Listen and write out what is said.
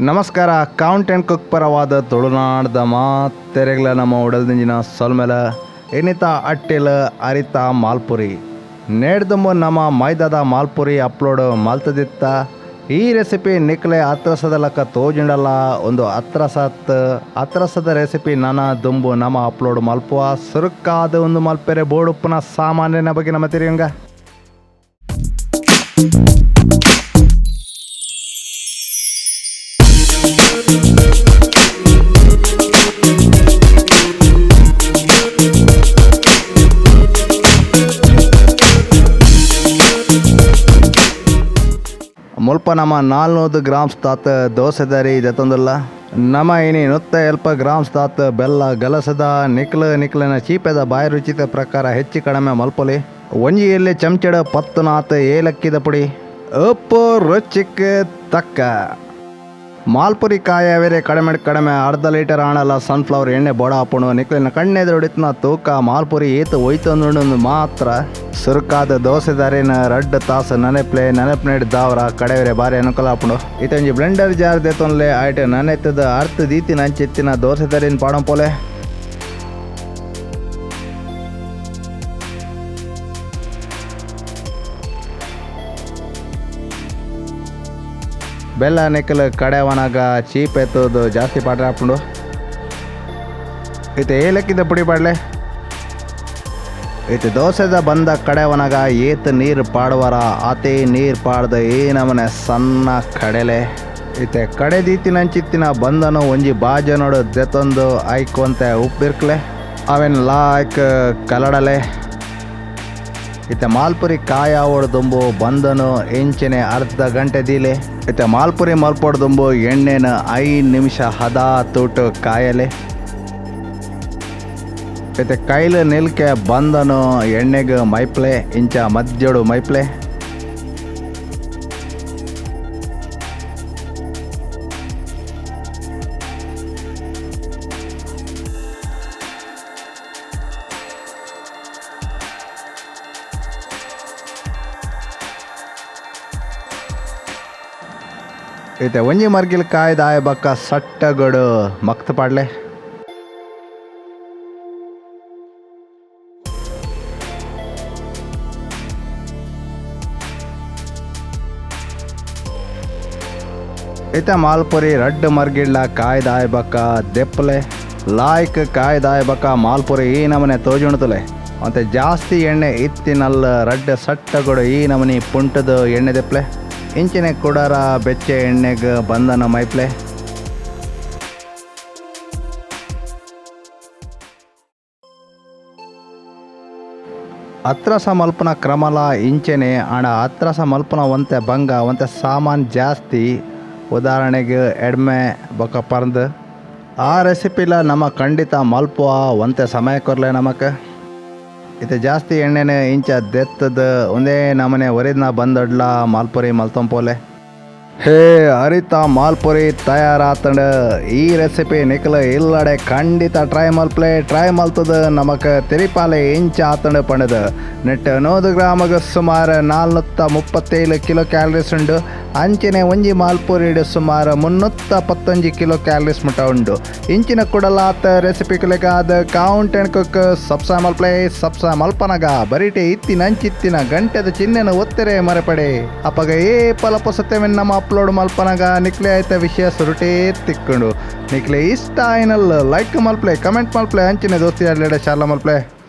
ನಮಸ್ಕಾರ, count and cook ಪರವಾದ ತುಳುನಾಡ್ದ ಮಾತೆರೆಗ್ಲ ನಮ್ಮ ಉಡಲ್ದಿಂಜಿನ ಸೊಲ್ಮೆಲ. ಎನಿತ ಅಟ್ಟಿಲ್ ಅರಿತ ಮಾಲ್ಪುರಿ ನೇಡ್ದುಂಬು ನಮ್ಮ ಮೈದಾದ ಮಾಲ್ಪುರಿ ಅಪ್ಲೋಡ್ ಮಲ್ತದಿತ್ತ. ಈ ರೆಸಿಪಿ ನಿಕ್ಲೆ ಅತ್ರಸದ ಲಕ್ಕ ತೋಜುಂಡಲ ಒಂದು ಅತ್ರಸತ್ ಅತ್ರಸದ ರೆಸಿಪಿ ನನ ದುಂಬು ನಮ್ಮ ಅಪ್ಲೋಡ್ ಮಲ್ಪುವ. ಸುರುಕಾದ ಒಂದು ಮಲ್ಪೆರೆ ಬೋಡುಪ್ಪುನ ಸಾಮಾನ್ಯನ ಬಗ್ಗೆ ನಮ್ಮ ತಿರಿಯಂಗ. ಮುಲ್ಪ ನಮ್ಮ 400 ಗ್ರಾಮ್ಸ್ ತಾತ್ ದೋಸೆದರಿ ದೆತ್ತೊಂದುಲ್ಲ. ನಮ ಇನಿ 170 ಗ್ರಾಮ್ಸ್ ತಾತ್ ಬೆಲ್ಲ ಗಲಸದ ನಿಕ್ಲು ನಿಕ್ಲಿನ ಚೀಪೆದ ಬಾಯಿ ರುಚಿತ ಪ್ರಕಾರ ಹೆಚ್ಚು ಕಡಿಮೆ ಮಲ್ಪೊಲಿ. ಒಂಜಿ ಎಲ್ಲಿ ಚಮಚಡ 10 ನಾತ್ ಏಲಕ್ಕಿದ ಪುಡಿ, ಉಪ್ಪು ರುಚಿಕ್ ತಕ್ಕ. ಮಾಲ್ಪುರಿ ಕಾಯವೆರೆ ಕಡಿಮೆ ಕಡಿಮೆ ಅರ್ಧ ಲೀಟರ್ ಆಣಲ ಸನ್ಫ್ಲವರ್ ಎಣ್ಣೆ ಬೋಡ ಆಪುಂಡು. ನಿಕ್ಲಿನ ಕಣ್ಣೆದುರು ತೂಕ ಮಾಲ್ಪುರಿ ಏತ್ ಒಯ್ತೊಂದುಂಡು ಮಾತ್ರ. ಸುರುಕಾದ ದೋಸೆದಾರಿನ 2 ತಾಸು ನನೆಪ್ಲೆ ನನೆಪ್ನೆಡ್ ದಾವರ ಕಡೆವರೆ ಬಾರಿ ಅನುಕೂಲ ಆಪುಂಡು. ಇತ್ತೊಂಜಿ ಬ್ಲೆಂಡರ್ ಜಾರ್ ದೇತೊನ್ಲೆ ಆಯ್ಟ್ ನನೆತ್ತದ ಅರ್ಥ ದೀತಿನ ಅಂಚಿತ್ತಿನ ದೋಸೆದಾರಿನ ಪಾಡಂ ಪೋಲೆ. ಬೆಲ್ಲ ನಿಕ್ಕಲು ಕಡೆವನಾಗ ಚೀಪ್ ಎತ್ತದು ಜಾಸ್ತಿ ಪಾಡ್ರೆ ಆಪುಂಡು. ಇತ್ತೆ ಏಲಕ್ಕಿದ ಪುಡಿ ಪಾಡ್ಲೆ. ಇತ್ತೆ ದೋಸೆದ ಬಂದ ಕಡೆವನಾಗ ಏತ್ ನೀರು ಪಾಡುವರ ಆತೇ ನೀರು ಪಾಡ್ದ ಈ ನಮನೆ ಸಣ್ಣ ಕಡೆಲೆ. ಇತ್ತೆ ಕಡೆ ದೀತಿನಂಚಿತ್ತಿನ ಬಂದನು ಒಂಜಿ ಬಾಜನೋಡು ದೆತ್ತೊಂದು ಆಯ್ಕೊಂತೆ ಉಪ್ಪಿರ್ಕ್ಲೆ ಅವೇನು ಲಾಯ್ಕ್ ಕಲಡಲೆ. ಇತ್ತೆ ಮಾಲ್ಪುರಿ ಕಾಯ ದುಂಬು ಬಂದನು ಇಂಚಿನೆ ಅರ್ಧ ಗಂಟೆ ದೀಲೆ. ಇತ್ತೆ ಮಾಲ್ಪುರಿ ಮಲ್ಪೊಡು ದುಂಬು ಎಣ್ಣೆನ 5 ನಿಮಿಷ ಹದ ತೂಟು ಕಾಯಲೆ. ಇತ್ತೆ ಕೈಲು ನಿಲ್ಕೆ ಬಂದನು ಎಣ್ಣೆಗೆ ಮೈಪ್ಲೆ ಇಂಚ ಮದ್ಯಡು ಮೈಪ್ಲೆ. ಇತ್ತೆ ಒಂಜಿ ಮರ್ಗಿಲ್ ಕಾಯ್ದ ಆಯ ಬಕ್ಕ ಸಟ್ಟಗಡು ಮಕ್ತ ಪಾಡ್ಲೆ. ಇತ್ತೆ ಮಾಲ್ಪುರಿ 2 ಮರ್ಗಿಡ್ಲ ಕಾಯ್ದ ಆಯ ಬಕ್ಕ ದೆಪ್ಪಲೆ ಲಾಯ್ಕ್ ಕಾಯ್ದ ಆಯ ಬಕ್ಕ ಮಾಲ್ಪುರಿ ಈ ನಮನೆ ತೋಜುಣುತ್ತಲೆ. ಮತ್ತೆ ಜಾಸ್ತಿ ಎಣ್ಣೆ ಇತ್ತಿನಲ್ಲ 2 ಸಟ್ಟಗಡು ಈ ನಮನಿ ಪುಂಟದ ಎಣ್ಣೆ ದೆಪ್ಪಲೆ. ಇಂಚಿನ ಕುಡಾರ ಬೆಚ್ಚೆ ಎಣ್ಣೆಗೆ ಬಂದನ ಮೈಪ್ಲೆ. ಅತ್ರಸ ಮಲ್ಪನ ಕ್ರಮಲ ಇಂಚೆನೆ ಆಂಡ ಅತ್ರಸ ಮಲ್ಪನ ಒಂತೆ ಬಂಗ ಒಂತೆ ಸಾಮಾನು ಜಾಸ್ತಿ. ಉದಾಹರಣೆಗೆ ಎಡ್ಮೆ ಬೊಕ್ಕ ಪರ್ಂದ್ ಆ ರೆಸಿಪಿಲ ನಮ್ಮ ಖಂಡಿತ ಮಲ್ಪುವ ಒಂತೆ ಸಮಯ ಕೊರ್ಲೆ ನಮಕ್. ಇತ್ತೆ ಜಾಸ್ತಿ ಎಣ್ಣೆನೆ ಇಂಚ ದೆತ್ತದ ಒಂದೇ ನಮನೆ ಒರಿದ್ನ ಬಂದಡ್ಲ ಮಾಲ್ಪುರಿ ಮಲ್ತೊಂಪೋಲೆ. ಹೇ ಅರಿತ ಮಾಲ್ಪುರಿ ತಯಾರಾತಂಡ. ಈ ರೆಸಿಪಿ ನಿಕ್ಲ ಇಲ್ಲಡೆ ಖಂಡಿತ ಟ್ರೈ ಮಲ್ಪ್ಲೆ. ಟ್ರೈ ಮಲ್ತದ ನಮಕ್ ತೆರಿಪಾಲೆ ಇಂಚ ಆತಂಡ ಪಂಡದ. ನೆಟ್ 100 ಗ್ರಾಮಗ್ ಸುಮಾರು 437 ಕಿಲೋ ಕ್ಯಾಲರೀಸ್ ಉಂಡು. ಅಂಚನೆ ಒಂಜಿ ಮಾಲ್ಪುರಿಡ್ ಸುಮಾರು 319 ಕಿಲೋ ಕ್ಯಾಲರೀಸ್ ಮುಟ ಉಂಡು. ಇಂಚಿನ ಕುಡಲಾತ ರೆಸಿಪಿ ಕುಲೆಗಾದ count and cook subscribe ಮಲ್ಪ್ಲೆ. Subscribe ಮಲ್ಪನಗ ಬರಿಟೆ ಇತ್ತಿನ ಅಂಚಿತ್ತಿನ ಗಂಟೆದ ಚಿಹ್ನೆನ ಒತ್ತೆರೆ ಮರೆಪಡೆ. ಅಪಗ ಏ ಪಲಪ ಸತ್ಯವೆನ್ ನಮ್ಮ ಅಪ್ಲೋಡ್ ಮಲ್ಪನಗ ನಿಕ್ಲೆ ಆಯ್ತ ವಿಷಯ ಸುರುಟೇ ತಿಕ್ಕೊಂಡು. ನಿಕ್ಲೆ ಇಷ್ಟ ಆಯ್ನಲ್ಲ ಲೈಕ್ ಮಲ್ಪ್ಲೆ, ಕಮೆಂಟ್ ಮಲ್ಪ್ಲೆ, ಅಂಚಿನ ದೋಸ್ತಿ ಆಡ್ಲೆಡೆ ಶಾಲ ಮಲ್ಪ್ಲೆ.